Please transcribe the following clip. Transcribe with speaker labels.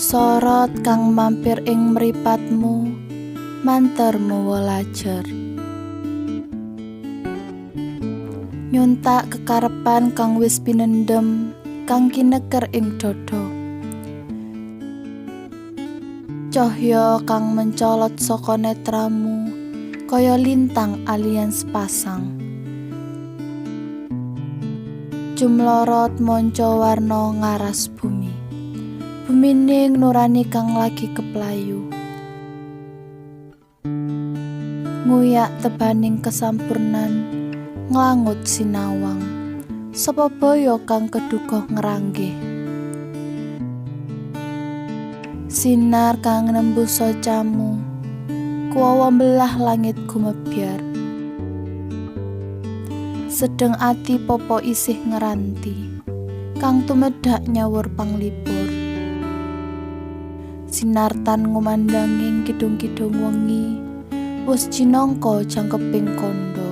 Speaker 1: Sorot kang mampir ing mripatmu manter mawa lajer. Nyuntak kekarepan kang wis pinendem kang kineker ing dada. Cahya kang mencolot saka netramu kaya lintang alian sepasang. Cumlorot manca warna ngaras bumi. Bumining nurani kang lagi keplayu. Nguyak tebaning kesampurnan nglangut sinawang. Sapa baya kang keduga ngranggih. Sinar kang nembus socamu kuwawa mbelah langit gumebyar. Sedeng ati popo isih ngeranti kang tumedhak nyawur panglipur. Sinartan ngumandanging kidung-kidung wengi wus cinangka jangkeping kandha.